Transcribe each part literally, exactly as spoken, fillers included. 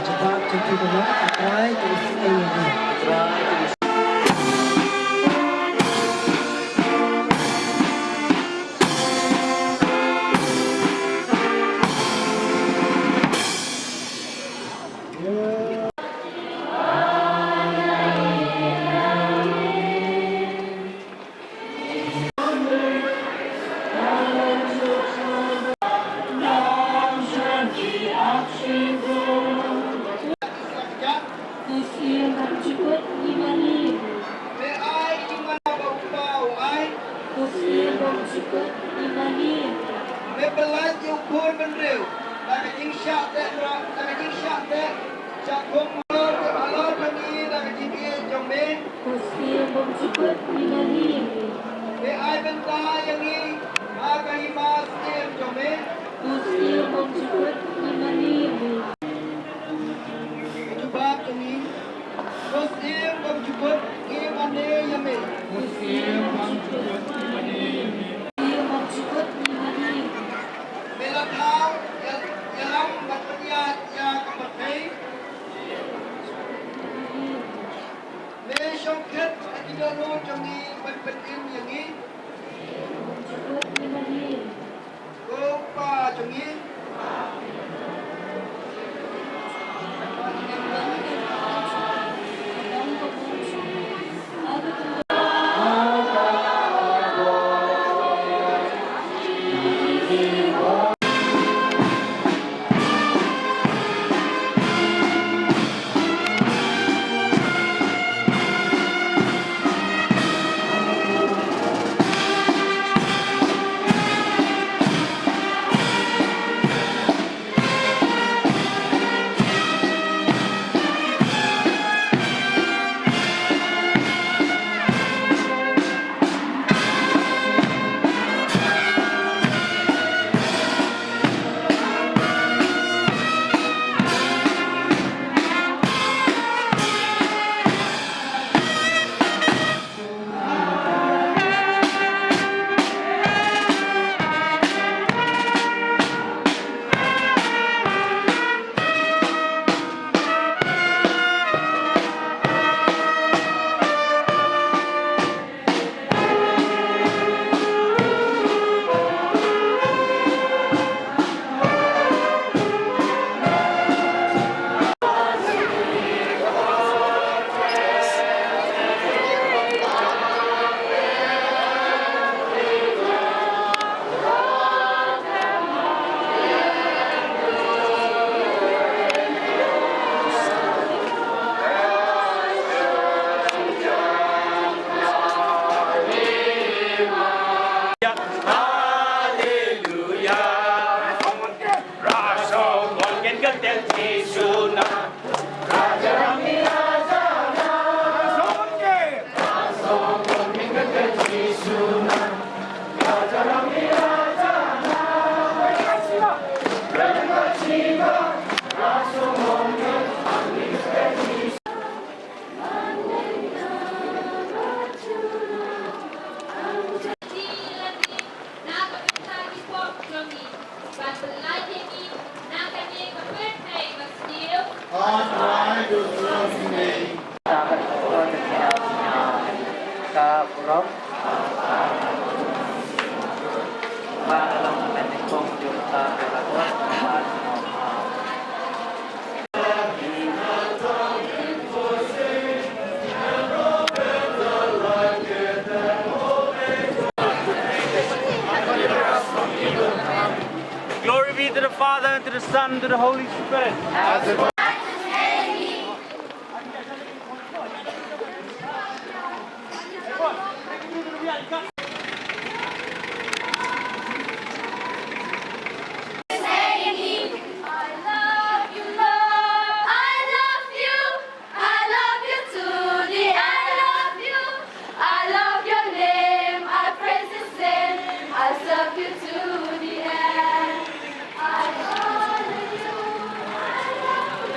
Jubab jong phi, Balang, U Trai u isynei ïa ngi. Me pyllait ïa u khun bynriew da ka jingshah teh, da ka jingshah teh shaphang halor, halor pynïaid da ka jingïeit jong me. Ko Syiem bym jukut, ïa mane ïa me. Me ai bynta ïa ngi ha ka hima syiem jong me. Ko Syiem bym jukut, ïa mane ïa me. Ka jubab jong ngi. Ko Syiem bym jukut, ïa mane ïa me. Ko Syiem bym jukut, ïa mane ïa me. Ko Syiem bym jukut, ïa mane ïa me. Me la thaw ïa, ïalam bad pynïaid ïa ka pyrthei. Me shongkhet ha ki dohnud jong ngi ban pynim ïa ngi. Ko Pa jong ngi. Glory be to the Father, and to the Son, and to the Holy Spirit. I love you, Lord. I love you. I love you to the end. I love you. I love your name. I praise his name. I serve you to the end. I honor you. I love you.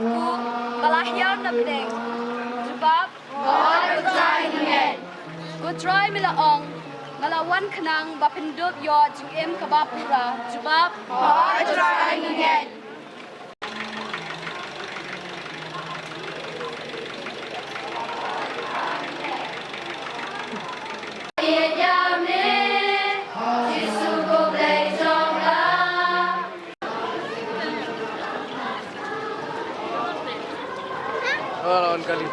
Ba la hiar na pdeng. Jubab. Ko Trai ngi ngeit. Ko Trai me la ong, nga la wan khnang ba phin dup ïoh jingim kaba pura. Jubab. Ko Trai ngi ngeit. Hold on, Kali.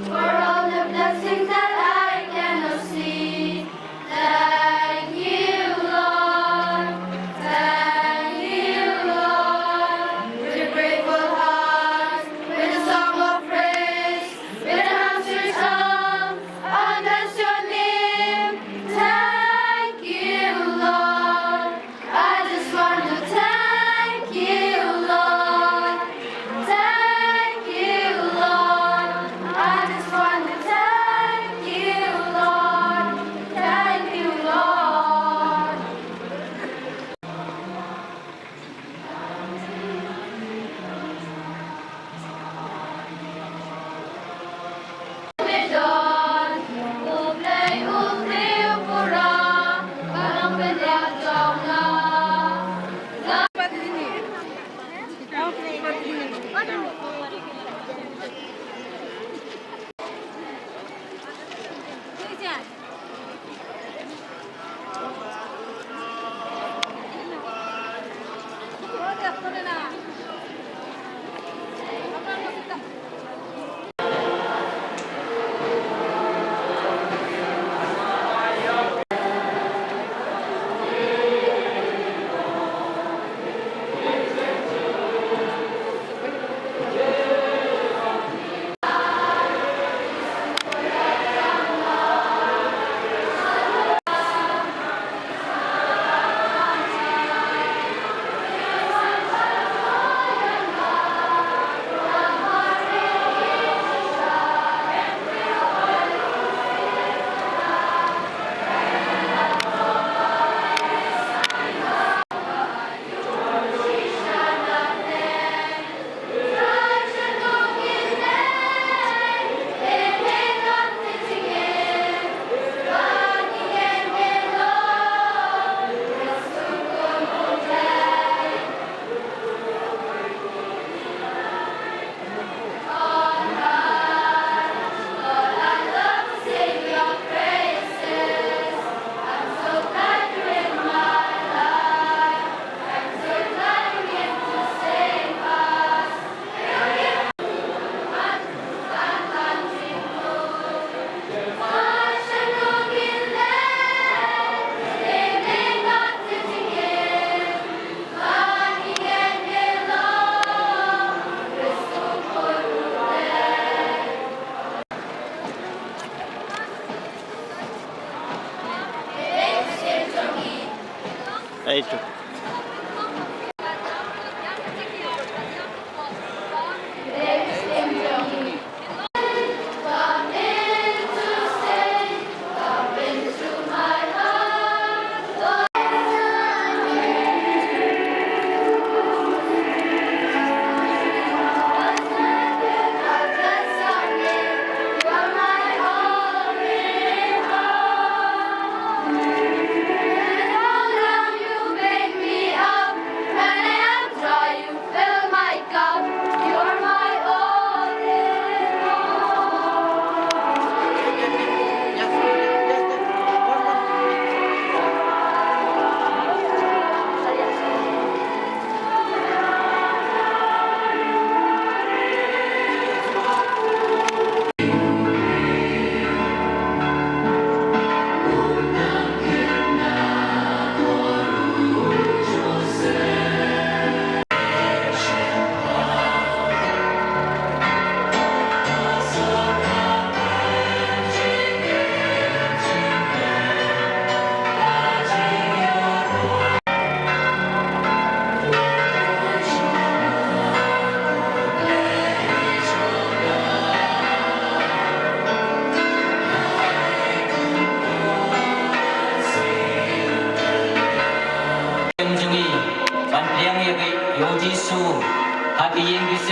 For all the blessings that I cannot see. Thank you, Lord. Thank you, Lord. With a grateful heart, with a song of praise, with a hungry tongue, I'll bless your name. Thank you, Lord. I just want to thank you, Lord. Thank you, Lord. I just want to thank you, Lord. Thank you, Lord. Aitu.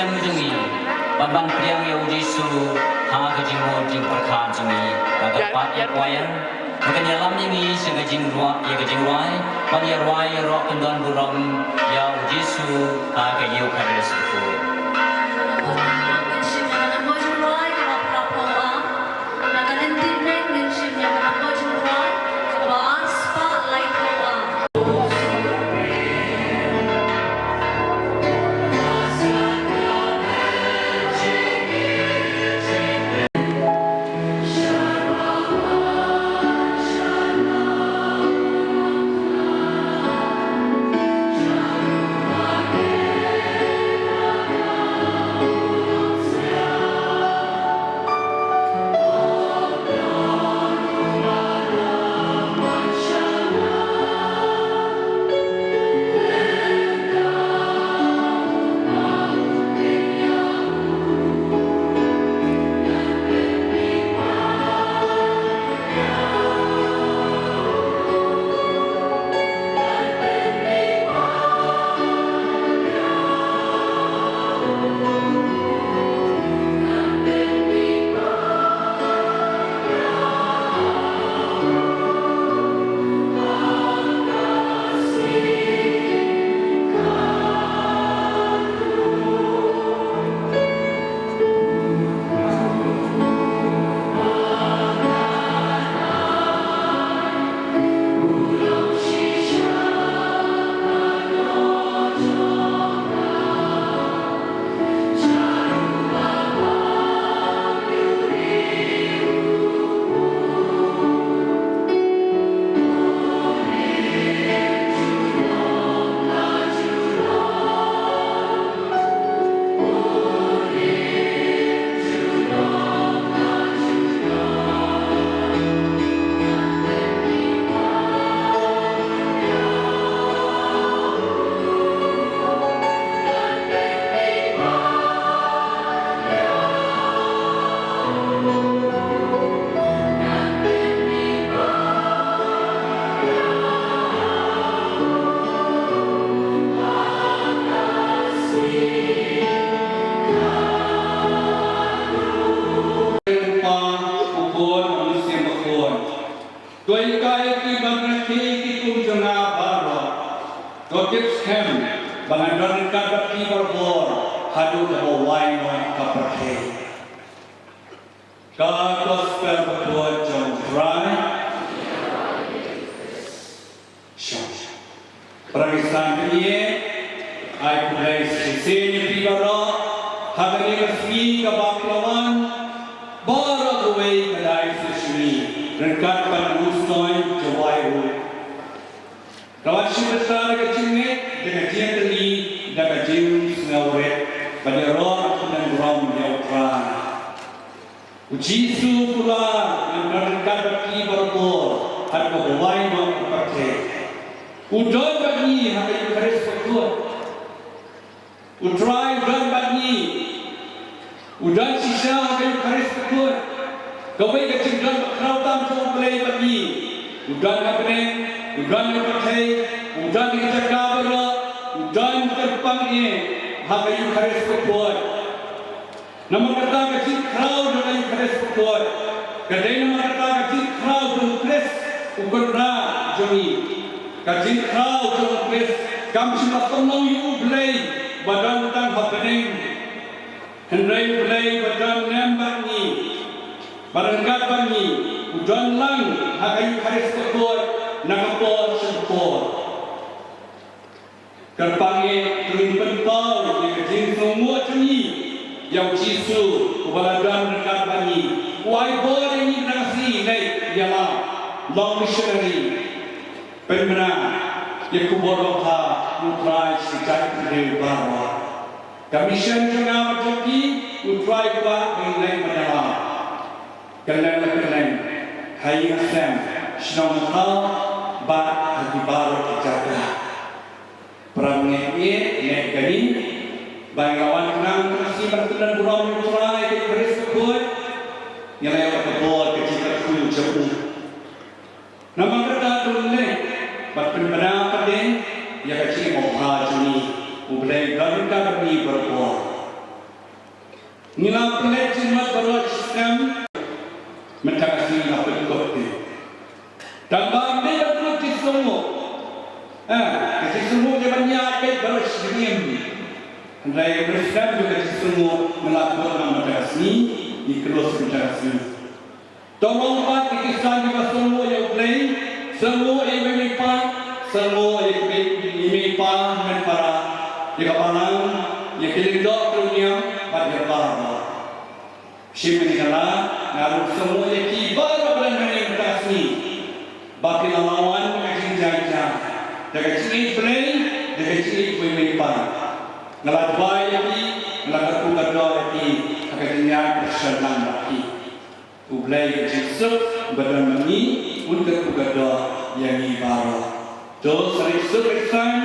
Jong ngi ban ban pdiang ïa u Jisu ha ka jingmut jingpyrkhat jong ngi. Ba ka pat ïa ka choir ba kan ïalam ïa ngi sha ka jingrwai, ïa ka jingrwai ban ïarwai ïaroh kyndon burom ïa u Jisu ha ka Eucharist. Kpa, u Khun, u Mynsiem Bakhuid. To hikai ki ban rakhe ki kum jong nga baroh. To tip skhem ba ngan don ryngkat bad ki barabor haduh kaba wai noh ka pyrthei. Ka Gospel bakhuid jong U Trai. Shong. Para ki san kynnoh, ai khublei shisien ïa phi baroh ha kane ka sngi kaba pynlong baroh kawei ka diocese jong ngi ryngkat bad u Mynsiem Jowai ruh. Ka wan shu bynta da ka jingngeit, da ka jingkylli, da ka jingsngewrit, bad ïaroh pyndem burom ïa U Trai. U Jisu u la ngan don ryngkat bad phi barabor haduh kaba wai noh ka pyrthei. U don bad ngi ha ka Eukharist bakhuid. U Trai u don bad ngi. U don shisha ha ka Eukharist bakhuid. Kawei ka jingdon bakhraw tam jong U Blei bad ngi. U don ha bneng, u don ha pyrthei, u don ha jaka baroh, u don kyrpang eh ha ka Eukharist bakhuid. Namar kata ka jingkhraw jong ka Eukharist bakhuid ka dei namar kata ka jingkhraw jong u Khrist u Kynrad jong ngi. Ka jingkhraw jong u Khrist kam shym la tymmen ïa U Blei ba don tang ha bneng. Hynrei U Blei ba don lem bad ngi, ba ryngkat bad ngi, u don lang ha ka Eukharist bakhuid na ka por sha ka por. Kyrpang eh to ngin pynpaw ïa ka jingsngewnguh jong ngi ïa u Jisu uba la don ryngkat bad ngi. U ai bor ïa ngi ba ngin ïalap, long missionary. Pynbna ïa ka khubor babha U Trai sha ki jaitbynriew baroh. Ka mission jong nga bad jong phi, U Trai u kwah ba ngin leit ban ïalap. Kylleng la kylleng, ha ïing ha sem, shnong ha thaw, bad ha ki baroh ki jaka. Para bangeit, ngi ngeit kane ba ngi la wan khnang ban pyndem burom ïa U Trai ha ka Eukharist bakhuid, ngi la ïoh ka bor ka jingkyrkhu jong u. Namar kata to leit bad pynbna pat ïa ka jingim babha jong ngi, U Blei u don ryngkat bad ngi barabor. Hynrei u Khristan jong ka jingsngew, nga la kut na mynta ka sngi, ngi close mynta ka sngi. To long pat ki Khristan kiba sngew ïa U Blei, sngew ïa i mei i pa, sngew ïa i mei i pa, hynmen para, ïa ka balang, ïa ki lyngdoh ki rynïeng, bad ïa baroh. Shim ïa ka la, nga ruh sngew ïa ki baroh ba don mynta ka sngi. Ba ki la wan da ka jingjia jia, da ka jingïeit Blei, da ka jingïeit mei i pa. Nga la duwai ïa ki, nga la kyrkhu kyrdoh ïa ki, ha ka jingïaid kyrshan lang bad ki. U Blei ka jingsuk ba don ma ngi, un kyrkhu kyrdoh ïa ngi baroh. To sa leit suk leit saiñ,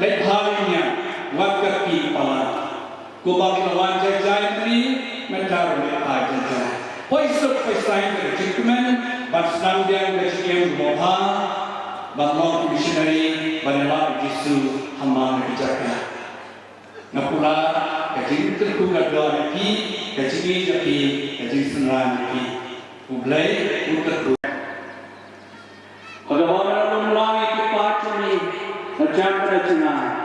leit bha leit ñiah, wat kyrkieh palat. Kumba ki la wan jai jai mynne, mynta ruh leit bha jai jai. Poi suk poi saiñ da ka jingkmen, ban sdang biang ka jingim kaba bha, ban long ki missionary, ban ïalap ïa U Jisu ha man la ki jaka. Nga pura ka jingkyrkhu kyrdoh ïa phi, ka jingïeit ïa phi, ka jingsynran ïa phi. U Blei un kyrkhu. Ba ka ba la lum lang ïa ki paid jong ngi, na jan ka jingïeit.